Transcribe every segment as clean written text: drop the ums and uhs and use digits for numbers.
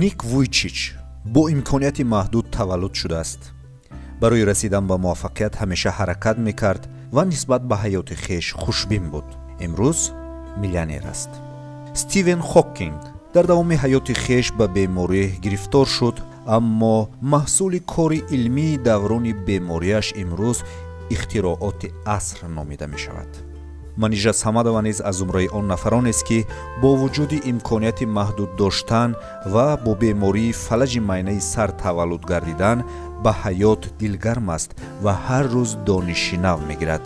Ник Вуйчич бо имконияти маҳдуд таваллуд шудааст. Барои расидан ба муваффақият ҳамеша ҳаракат мекард ва нисбат ба ҳаёти хеш хушбин буд. Имрӯз миллионер аст. Стивен Хокинг дар давоми ҳаёти хеш ба беморӣ гирифтор шуд, аммо маҳсули кори илмии даврони бемориаш имрӯз ихтирооти аср номида мешавад. Манижа Самадова низ аз зумраи он нафаронест, ки бо вуҷуди имконияти маҳдуд доштан ва бо бемории фалаҷи майнаи сар таваллуд гардидан ба ҳаёт дилгарм аст ва ҳар рӯз дониши нав мегирад.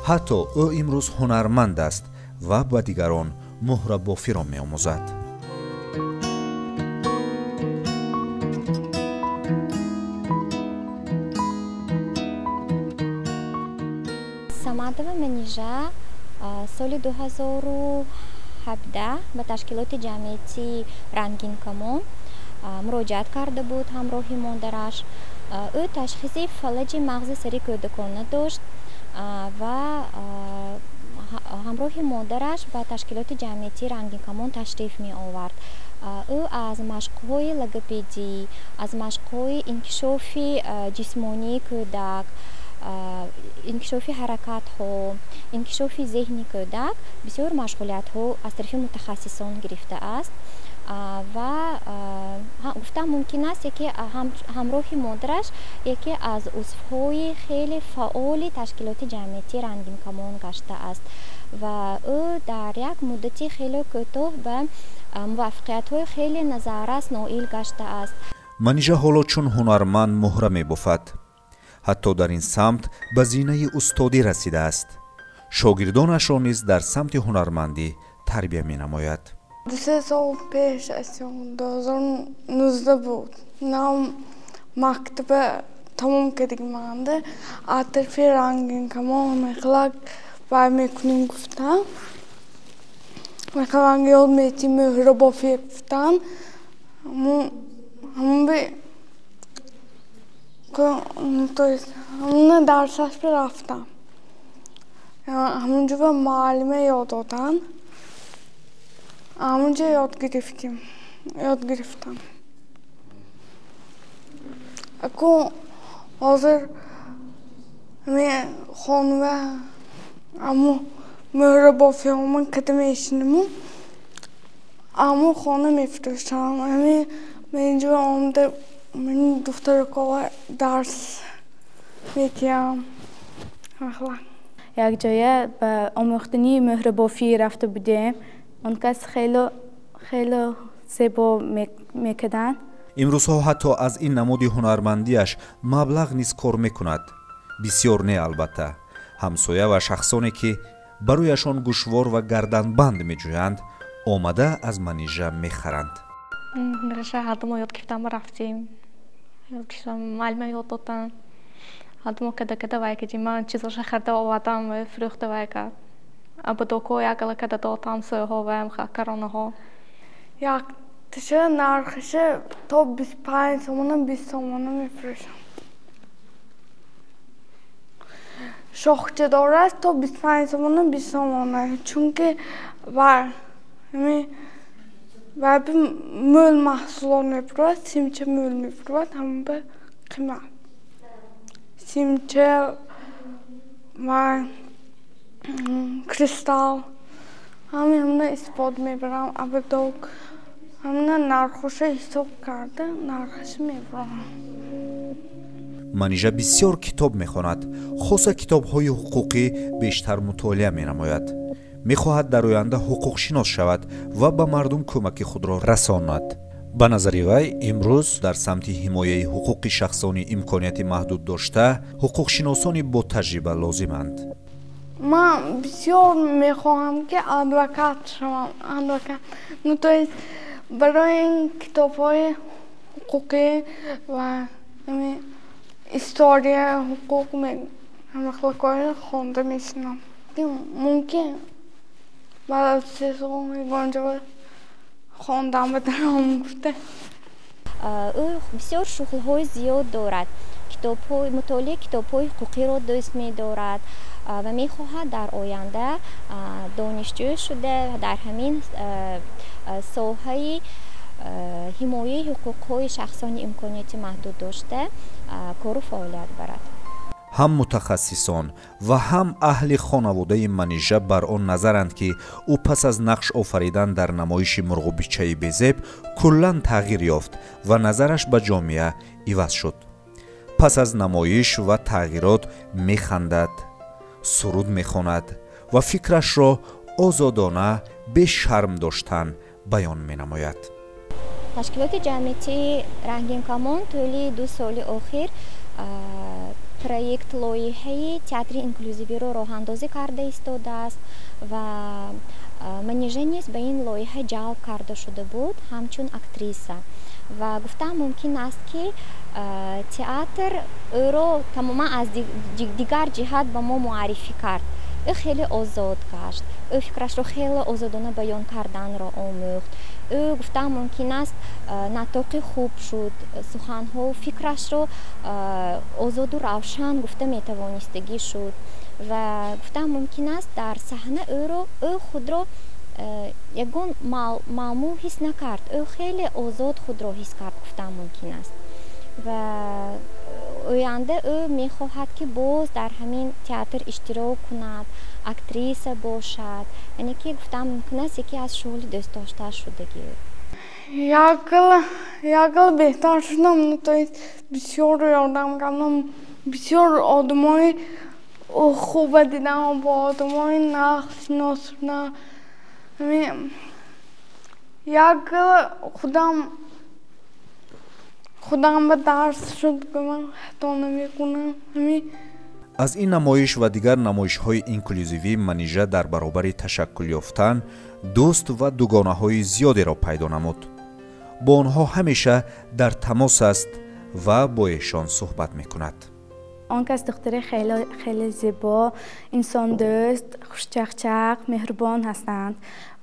Ҳатто ӯ имрӯз ҳунарманд аст ва ба дигарон муҳрабофиро меомӯзад. Самадова Манижа соли 2017 ба ташкилоти ҷамъиятии Рангинкамон муроҷиат карда буд ҳамроҳи модараш. Ӯ ташхиси фалаҷи мағзи сари кӯдакона дошт ва ҳамроҳи модараш ба ташкилоти ҷамъиятии Рангинкамон ташриф меовард. Ӯ аз машқҳои логопедӣ, аз машқҳои инкишофи ҷисмонии кӯдак, инкишофи ҳаракатҳо, инкишофи зеҳни кӯдак бисёр машғулиятҳо аз тарафи мутахассисон гирифтааст ва гуфтан мумкин аст, яке ҳамроҳи модараш яке аз узвҳои хеле фаъоли ташкилоти ҷамъиятии Рангинкамон гаштааст ва ӯ дар як муддати хеле кӯтоҳ ба муваффақиятҳои хеле назаррас ноил гаштааст. Манижа ҳоло чун ҳунарманд муҳра мебофад. Ҳатто дар ин самт ба зинаи устодӣ расидааст. Шогирдонашро низ дар самти ҳунармандӣ тарбия менамояд. 2-3 сол пеш аз 2019 буд. Нам мактаба тамом кардагиманда аз тарафи Рангинкамон мехлак вай мекунем гуфтам. Мехлак ёд метим муҳрабофӣ гуфтам. Ҳамун то есть ҳамуна дарсаш рафтам. Ҳамунҷо ба муаллима ёд доданд. Ҳамунҷо ёд гирифтем. Ёд гирифтам. Аку ҳозир хонава ҳаму муҳрабофиҳома када мешинаму ҳаму хона мефурӯшам. Ҳами инҷо омада ман духтаракова дарс метиҳам. Як ҷоя ба омӯхтани муҳрабофӣ рафта будем. Он кас хеле хеле зебо мекарданд. Имрӯзҳо ҳатто аз ин намуди ҳунармандиаш маблағ низ кор мекунад. Бисёр не, албатта. Ҳамсоя ва шахсоне, ки барояшон гӯшвор ва гарданбанд меҷӯянд, омада аз Манижа мехаранд. Ҳардумо ёд гирифтам, рафтем. Муаллима ёд доданд. Ҳардумо када када вай кардем. Ман чизоша харда овардам, фурӯхта вай кард. Абадоко як ала када дод ҳамсояҳо ваям каронаҳо. Якташа нархиша то 25 сомона, 20 сомона мефурӯшам. Шохча дорад то 25 сомона, 20 сомона. Чунки вай мӯл маҳсулот мефурӯшад, симча мӯл мефурӯшад, ҳама ба қимат. Симча ва кристалл ҳамаи ҳамна истифода мебарам. Абадок ҳамна нархоша ҳисоб карда нархаша мебарам. Манижа бисёр китоб мехонад, хоса китобҳои ҳуқуқӣ бештар мутолиа менамояд. Мехоҳад дар оянда ҳуқуқшинос шавад ва ба мардум кӯмаки худро расонад. Ба назари вай, имрӯз дар самти ҳимояи ҳуқуқи шахсони имконияти маҳдуд дошта ҳуқуқшиносони ботаҷриба лозиманд. Ман бисёр мехоҳам, ки адвокат шавам. Адвокат. Ну, то есть барои ин китобҳои ҳуқуқӣ ва история ҳуқуқ ҳамахлакҳои хонда мешинам. Мумкин баъд аз 3 сол ягон ҷо хондам ба даром гуфта. Ӯ бисёр шуғлҳои зиёд дорад. Мутолиаи китобҳои ҳуқуқиро дӯст медорад ва мехоҳад дар оянда донишҷӯ шуда дар ҳамин соҳаи ҳимояи ҳуқуқҳои шахсони имконияти маҳдуд дошта кору фаъолият барад. Ҳам мутахассисон ва ҳам аҳли хонаводаи Манижа бар он назаранд, ки ӯ пас аз нақш офаридан дар намоиши мурғубичаи безеб куллан тағйир ёфт ва назараш ба ҷомеа иваз шуд. Пас аз намоиш ва тағйирот механдад, суруд мехонад ва фикрашро озодона бешарм доштан баён менамояд. Ташкилоти ҷамъиятии Рангинкамон тӯли 2 соли охир проект лоиҳаи театри инклюзивиро роҳандозӣ карда истодааст ва Манижа низ ба ин лоиҳа ҷалб карда шуда буд ҳамчун актриса. Ва гуфтан мумкин аст, ки театр ӯро тамоман аз дигар ҷиҳат ба мо муаррифӣ кард. Ӯ хеле озод гашт, ӯ фикрашро хеле озодона баён карданро омӯхт. Ӯ гуфтан мумкин аст, натоқи хуб шуд, суханҳо фикрашро озоду равшан гуфта метавонистагӣ шуд ва гуфтан мумкин аст, дар саҳна ӯ худро ягон маъмул ҳис накард. Ӯ хеле озод худро ҳис кард, гуфтан мумкин аст. Ва оянда ӯ мехоҳад, ки боз дар ҳамин театр иштирок кунад, актриса бошад. Яъне ки гуфтан мумкин аст, яке аз шуғли дӯстдоштааш шудагӣ. Якл беҳтар шудам, то есть бисёр ёрдам кардам, бисёр одамои хуба дидам, бо одамои нағз шинос шудам. Якл худам ба дарс шуд, ки ман хато намекунам. Аз ин намоиш ва дигар намоишҳои инклюзивӣ Манижа дар баробари ташаккул ёфтан дӯст ва дугонаҳои зиёдеро пайдо намуд. Бо онҳо ҳамеша дар тамос аст ва бо эшон суҳбат мекунад. Он кас духтари хеле хеле зебо, инсондӯст, хушчақчақ, меҳрубон ҳастанд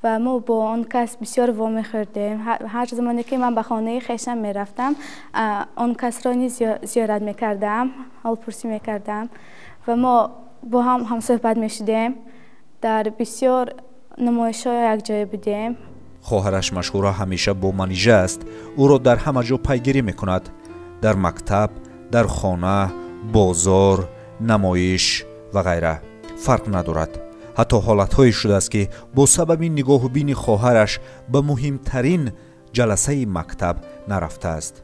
ва мо бо он кас бисёр вомехӯрдем. Ҳар замоне ки ман ба хонаи хешам мерафтам, он касро низ зиёрат мекардам, ҳолпурсӣ мекардам ва мо бо ҳам ҳамсӯҳбат мешудем. Дар бисёр намоишҳо якҷоя будем. Хоҳараш Машҳура ҳамеша бо Манижа аст. Ӯро дар ҳама ҷо пайгирӣ мекунад: дар мактаб, дар хона, бозор, намоиш ва ғайра. Фарқ надорад. Ҳатто ҳолатҳое шудааст, ки бо сабаби нигоҳубини хоҳараш ба муҳимтарин ҷаласаи мактаб нарафтааст.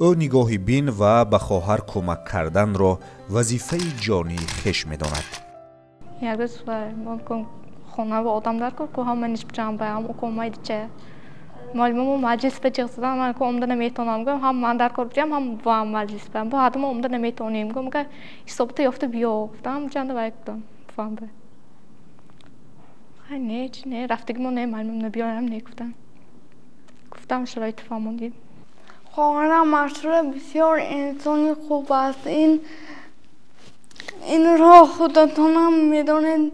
Ӯ нигоҳи бин ва ба хоҳар кӯмак карданро вазифаи ҷонии хеш медонад. Як рӯз хона ва одам дар кор ку ҳама нишб ҷамбаям укомайдича. Муаллимамо маҷлис ба ҷиғ задан, ман ку омда наметавонам, гӯям ҳам ман дар кор будиам, ҳам бувам маҷлис ба. Бо ҳадумо омда наметавонем, гӯям ка ҳисобта ёфта биё, гуфтам ҷанда вай гуфтам, бувам ба. Хай не, чи не, рафтагимо не, муаллимам набиёям не гуфтам. Гуфтам шароити фаҳмондим. Хоҳарам Машҳура бисёр инсони хуб аст. Инро худатонам медонед.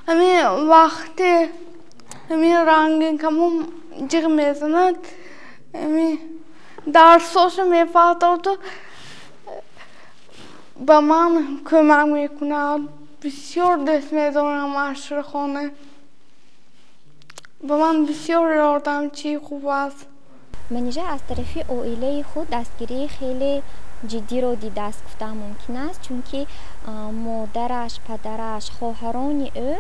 Ҳамин вақте ҳамин Рангинкамон ҷиғ мезанад, ҳамин дарсошо мефаҳтоду ба ман кӯмак мекунад. Бисёр дӯст медорам Машҳурахона. Ба ман бисёр ёрдамчии хуб аст. Манижа аз тарафи оилаи худ дастгирии хеле ҷиддиро дидааст, гуфтан мумкин аст, чунки модараш, падараш, хоҳарони ӯ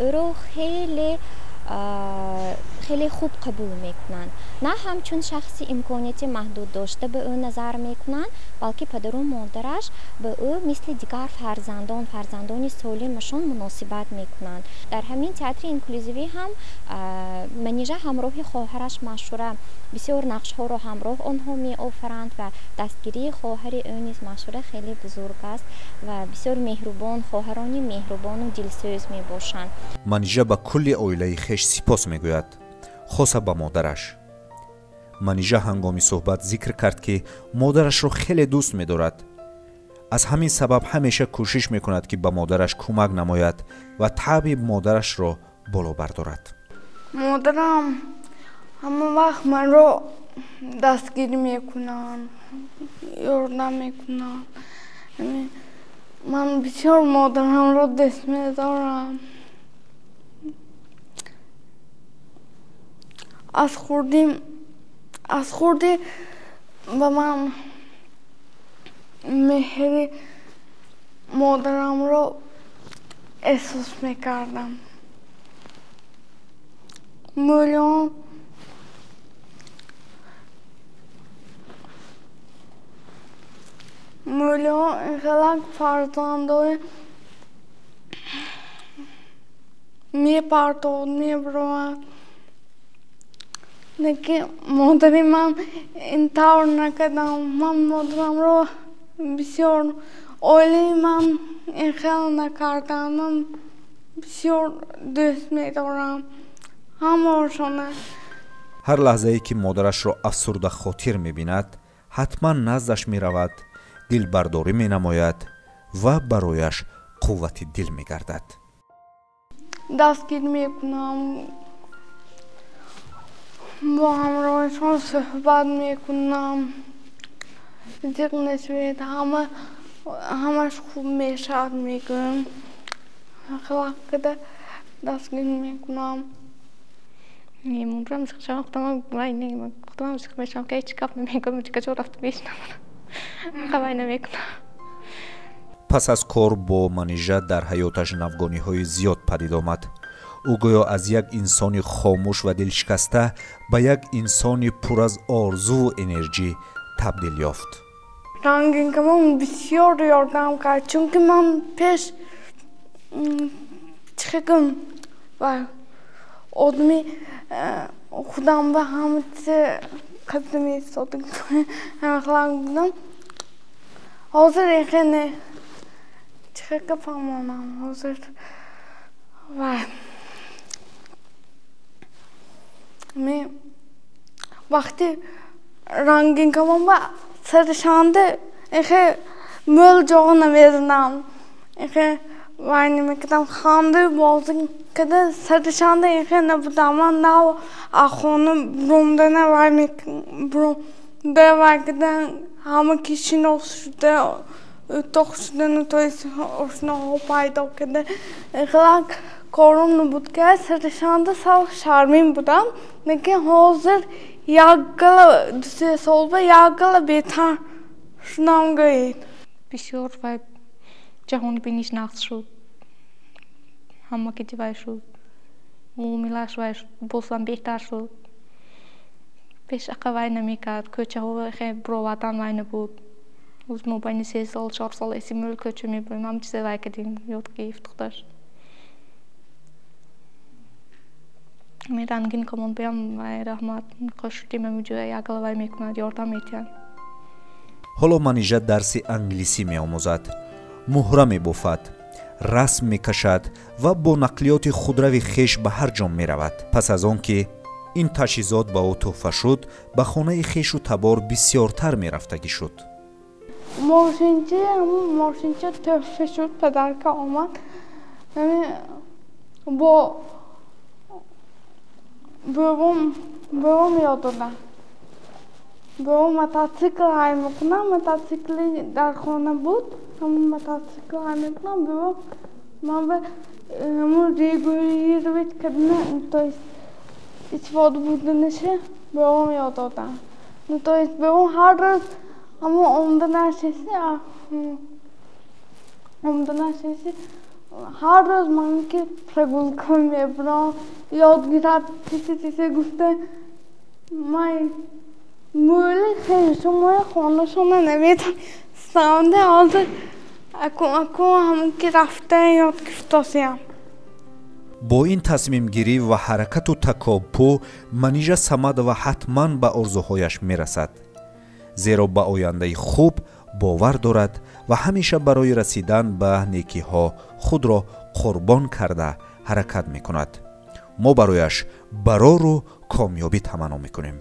ӯро хеле хеле хуб қабул мекунанд. На ҳамчун шахси имконияти маҳдуд дошта ба ӯ назар мекунанд, балки падару модараш ба ӯ мисли дигар фарзандон, фарзандони солимашон муносибат мекунанд. Дар ҳамин театри инклюзивӣ ҳам Манижа ҳамроҳи хоҳараш Машҳура бисёр нақшҳоро ҳамроҳ онҳо меофаранд ва дастгирии хоҳари ӯ низ Машҳура хеле бузург аст ва бисёр меҳрубон, хоҳарони меҳрубону дилсӯз мебошанд. Манижа ба кулли оилаи хеш сипос мегӯяд, хоса ба модараш. Манижа ҳангоми суҳбат зикр кард, ки модарашро хеле дӯст медорад. Аз ҳамин сабаб ҳамеша кӯшиш мекунад, ки ба модараш кӯмак намояд ва таъби модарашро боло бардорад. Модарам ҳама вақт манро дастгирӣ мекунанд, ёрдам мекунанд. Ман бисёр модарамро дӯст медорам. Аз хурдим Аз хурдӣ ба ман меҳри модарамро эҳсос мекардам. Мӯлиҳо инхелак фарзандои мепартовад, мебарояд. Лекин модари ман ин тавр накардам. Ман модарамро бисёр, оилаи ман ин хел накардам. Ман бисёр дӯст медорам ҳамаашона. Ҳар лаҳзае ки модарашро афсурда хотир мебинад, ҳатман наздаш меравад, дилбардорӣ менамояд ва барояш қуввати дил мегардад. Дастгир мекунам, бо ҳамроҳишон суҳбат мекунам. Зиқ нашавед, ҳамаш хуб мешавад мегӯям. Хелак када дастгир мекунам. Модарам зиқ шавам, худамам вай не, худамам зиқ мешавам, ки ҳеҷ гап намегӯям, каҷо рафта мешинам. Вай намекунам. Пас аз кор бо Манижа дар ҳаёташ навгониҳои зиёд падид омад. Ӯ гӯё аз як инсони хомӯш ва дилшикаста ба як инсони пур аз орзуву энерҷӣ табдил ёфт. Рангинкамон бисёр ёрдам кард, чунки ман пеш чӣ гум ва одами худам ба ҳама чиз қадр меистодам, ҳамахлақ будам. Ҳозир эхе не, чӣ ка фаҳмонам ҳозир ва вақти рангинкамон ба саришанда эхе мӯл ҷоға намезанам, эхе вай намекардам, ханду бозӣ када саришанда эхе набудам. Ман нав аз хона буромдана вай буромда вай када ҳама ки шинос шуда, утоқ шудану то есть ошноҳо пайдо карда, эхелак корум набуд ки саришанда сал шармин будам. Лекин ҳозир як гала 2-3 сол ба як гала беҳтар шудам гӯед. Бисёр вай ҷаҳонбиниш нақс шуд, ҳама ки вай шуд, муомилааш вай бозам беҳтар шуд. Пеш ақа вай намекард, кӯчаҳо хе буровардан вай набуд. Ҳоз мо байни 3 сол 4 сол эси мӯл кӯча мебурем, ҳама чизе вай кардем, ёд гирифт худаш. Рангин камон биям вай раҳмат, қошудим ҳамиҷоя як гала вай мекунад, ёрдам метиҳад. Ҳоло Манижа дарси англисӣ меомӯзад, муҳра мебофад, расм мекашад ва бо нақлиёти худрави хеш ба ҳар ҷо меравад. Пас аз он ки ин таҷҳизот ба ӯ тӯҳфа шуд, ба хонаи хешу табор бисёртар мерафтагӣ шуд. Мошинча, ҳамун мошинча тӯҳфа шуд, падарка омад. Бо бобом ёд додам. Бобом мотоцикл ҳай мекунам, мотоцикли дар хона буд, ҳамун мотоцикл ҳай мекунам. Бобом ман ба ҳамун регулировать кардана, то есть истифода бурданаша бобом ёд додам. Ну то есть бобом ҳар рӯз ҳамун омаданаш ҳар рӯз ман ки прогулка мебурам, ёд гирад, тисе тисе гуфта ман мӯли хешумои хонашона наметонистам. Ҳозир акун ҳамун ки рафта ёд гирифтосиям. Бо ин тасмимгирӣ ва ҳаракату такоппӯ Манижа Самадова ҳатман ба орзуҳояш мерасад, зеро ба ояндаи хуб бовар дорад ва ҳамеша барои расидан ба некиҳо худро қурбон карда ҳаракат мекунад. Мо барояш барору комёбӣ таманно мекунем.